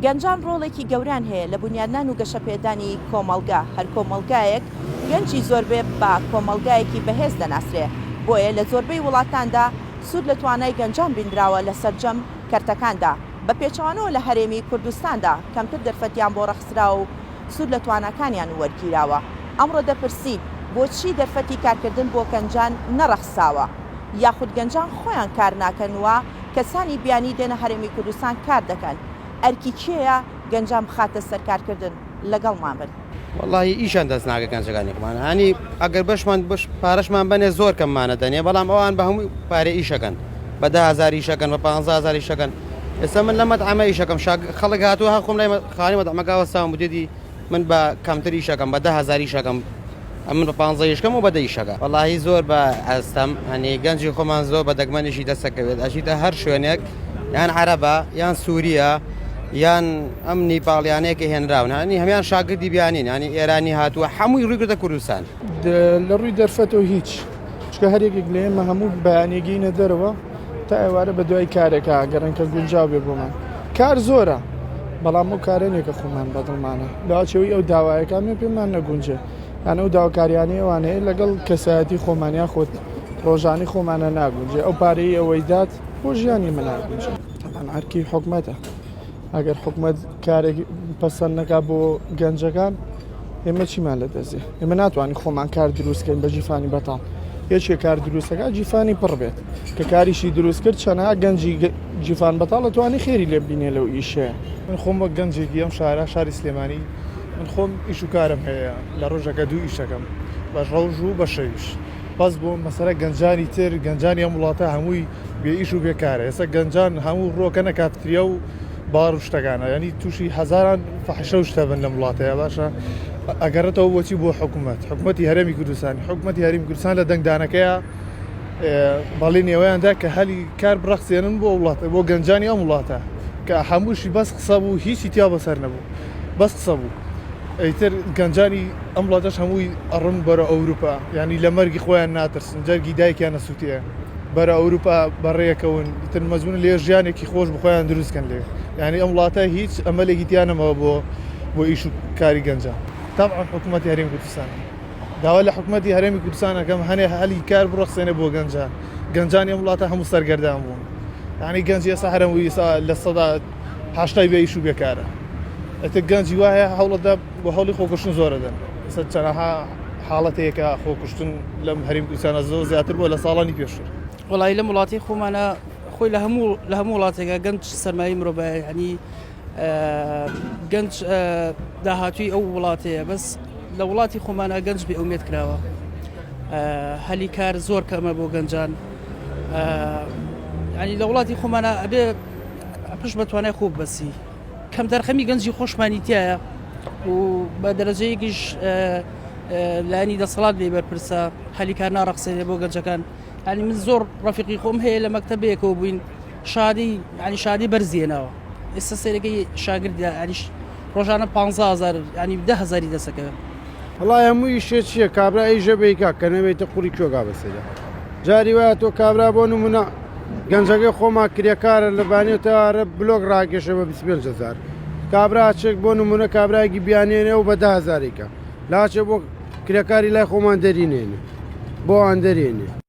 گەنجان ڕۆڵێکی گەورەیان هەیە لە بونیادنان و گەشەپێدانی کۆمەڵگا، هەر کۆمەڵگایەک گەنجی زۆر بێ بە کۆمەڵگایەکی بەهێز دەناسرێ، بۆیە لە زۆربەی وڵاتاندا سوود لە توانای گەنجان بیندراوە لە سەرجەم کەرتەکاندا، بە پێچەوانەوە لە هەرێمی کوردستاندا کەمتر دەرفەتیان بۆ ڕەخسراوە و سوود لە تواناکانیان وەرگیراوە. ئەمڕۆ دەپرسین بۆچی دەرفەتی کارکردن بۆ گەنجان نەڕەخساوە؟ یاخود گەنجان خۆیان کار ناکەن و کەسانی بیانی دێنە هەرێمی کوردستان کار دەکەن؟ ئەرکی کێیە گەنجان بخاتە سەر کارکردن؟ لەگەڵمان بن. وەڵاهی ئیشیان دەست ناگە گەنجەکانی خۆمان هانی ئەگەر بەشمان بەش پارەشمان بەنێ زۆر کەممانە دەنێ بەڵام ئەوان بە هەموو پارە ئیشەکەن بە 10هزار ئیشەکەن بە 15هزار ئیشەکەن ئێستا من لە مەتعەمە ئیشەکەم شاگ خەڵک هاتووە هەر خۆم لای خانی مەتعەمەکە وەستاوم وتێتی من بە کەمتر ئیشەکەم بە 10هزار ئیشەکەم ئەمن بە پانزە ئیشکەم و بە دە ئیشەکە وەڵاهی زۆر بە ئەستەم هەنی گەنجی خۆمان زۆر بە دەگمەنیشی دەسەکەوێت ئەچیتە هەر شوێنێک یان عەرەبە یان سووریە یان ئەم نیپاڵیانەیە کە هێنراون هەنی هەمان شاگردی بیانین ینی ئێرانی هاتووە هەمووی ڕووی کردە کوردستان. لە ڕووی دەرفەتەوە هیچ چکە هەر یەکێک لە ئێمە هەموو بەیانیگەینە دەرەوە تا ئێوارە بە دوای کارێکا گەڕێن کە گونجاو بێ بۆمان کار زۆرە بەڵام ئەو کارە نیە کە خۆمان بەدڵمانە لەچەوەی ئەو داوایەکان پێمان نەگونجێ یان ئەو داواکاریانەی ئەوان هەیە لەگەڵ کەسایەتی خۆمان یاخود ڕۆژانی خۆمانە ناگونجێ ئەو پارەی ئەوەی دات بۆ ژیانی من ناگونجێ تەبعەن ئەرکی حکومەتە ئەگەر حکومەت کارێک پەسەند نەکا بۆ گەنجەکان ئێمە چیمان لە دەستێ ئێمە ناتوانین خۆمان کار دروستکەین بە جیفانی بەتاڵ یەکێ کار دروستەکە جیفانی پڕ بێت کە کاریشی دروست کرد چەنەها گەنجی جیفان بەتاڵ ئەتوانی خێری لێ ببینێ لەو ئیشەیە. من خۆم وەک گەنجێکی ئەم شارە، شاری سلێمانی، من خۆم ئیش و کارم هەیە، لە ڕۆژەکە دوو ئیش دەکەم، بە ڕۆژ و بە شەویش. بەس بۆ مەسەلە گەنجانی تر، گەنجانی ئەم وڵاتە هەمووی بێ ئیش و بێ کارە. ئێستا گەنجان هەموو ڕووەکەنە کافتریا و باڕ و شتەکانە، یانی تووشی هەزاران فەحشە و شتە بن لەم وڵاتەیە. باشە ئەگەڕێتەوە بۆچی؟ بۆ حکوومەت، حکوومەتی هەرێمی کوردستان. حکوومەتی هەرێمی کوردستان لە دەنگدانەکەیا بەڵێنی ئەوەیان دا کە هەلی کار بڕەخسێنن بۆ وڵاتە بۆ گەنجانی ئەم وڵاتە کە هەمووشی بەس قسە بوو هیچی تیا بەسەر نەبوو بەس قسە بوو ئیتر گەنجانی ئەم وڵاتەش هەمووی ئەڕۆن بەرە ئەوروپا یعنی لە مەرگی خۆیان ناترسن جەرگی دایکیان نەسووتێ بەرە ئەوروپا بەڕێکەون ئیتر مەجبوون لێ ژیانێکی خۆش بخۆیان دروستکەن لێ یعنی ئەم وڵاتە هیچ ئەمەلێکی تیا نەماوە بۆ بۆ ئیش و کاری گەنجان تەبعەن حکوومەتی هەرێمی کوردستان داوا لە حکومەتی هەرێمی کوردستان ئەکەم هەنێ هەلی کار بڕەخسێنێ بۆ گەنجان گەنجانی ئەم وڵاتە هەموو سەرگەردان بوون یعنی گەنجی ئێستا هەرەمووی ئێستا 80% بێ ئیش و بێکارە ئەتە گەنجی وایە هەوڵەدا بۆ هەوڵی خۆکوشتن زۆرەدەن ئێستا چەنەها حاڵەتەیەکە خۆکوشتن لەم هەرێمی کوردستانە زۆر زیاتر بووە لە ساڵانی پێشتر. وەڵایی لەم وڵاتەی خۆمانە خۆی لە هەموو لە هەموو وڵاتێکە گەنج سەرمایەی مرۆڤایە یعنی گەنج داهاتووی ئەو وڵاتەیە بەس لە وڵاتی خۆمانە گەنج بێ ئومێد کراوە هەلی کار زۆر کەمە بۆ گەنجان ینی لە وڵاتی خۆمانە ئەبێ پشت بە توانای خۆ بەسی کەم دەرخەمی گەنجی خۆشمانی تایە و بە دەرەجەیەکیش لایەنی دەسەڵات لێ بەرپرسە هەلی کار ناڕەخسێنێ بۆ گەنجەکان ینی من زۆر ڕەفیقی خۆم هەیە لە مەکتەبەیەکەوە بووین شادی ینی شادی بەرزیێنەوە ئێستا سەیرەکەی شاگرد یانیش ڕۆژانە 15هزار ینی دههزاری دەسەکەوێت. وەڵای هەموو ئیشێ چییە کابرا ئیشە بیکا کە نەبێتە قوڕی کوێگا بەسەریا جاری وایە تۆ کابرا بۆ نمونە گەنجەکەی خۆمان کرێکارە لە بانیۆ تارە بلۆک ڕاکێشە بە 25 هزار کابرا چێک بۆ نمونە کابراایکی بیانێنێ و بە 10 هزاریکە لاچێ بۆ کرێکاری لای خۆمان دەرینێنێ بۆ ئەوان دەرێنێ.